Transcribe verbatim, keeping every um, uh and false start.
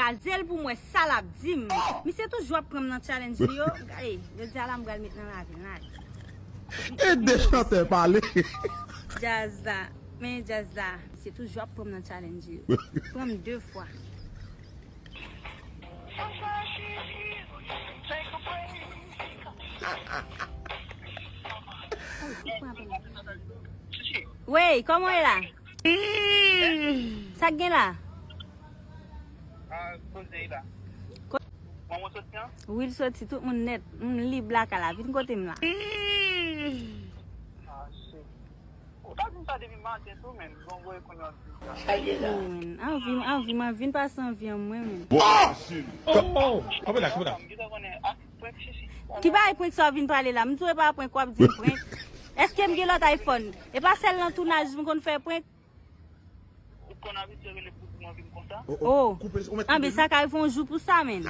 Al di l pou m wè sa l ap di m. Misye toujou ap pran m nan challenge li yo. Gade, jodi a la m pral met nan lavi l, n ale. E de chantè pale. Djaz la. Men djaz la. Misye toujou ap pran m nan challenge li yo. Pran m de fwa. Wey, kòman w ye la? Sa k gen la? Ah, poze la. Mwen mwen soti an? Wi, l soti, tout moun nèt. M lib lakay la. Vin kote m la. Ah, shit. Ou ta di m sa depi maten tou, men. Bon, voye kounye a di sa. Oh, men. Anvi, anvi, mwen vin pase anvi an mwen, men. Oh! Kanpe la, kanpe la. M gentan konnen, ah, prank chichi. Ki bagay prank sa w vin pale la? M di w e pa prank, w ap di m prank. Èske m gen lòt iPhone? E pa sèl nan tounaj m konn fè prank? Ou konn abitye rele pou di mwen vin konsa? Oh. Anben, sa ka rive yon jou pou sa, men.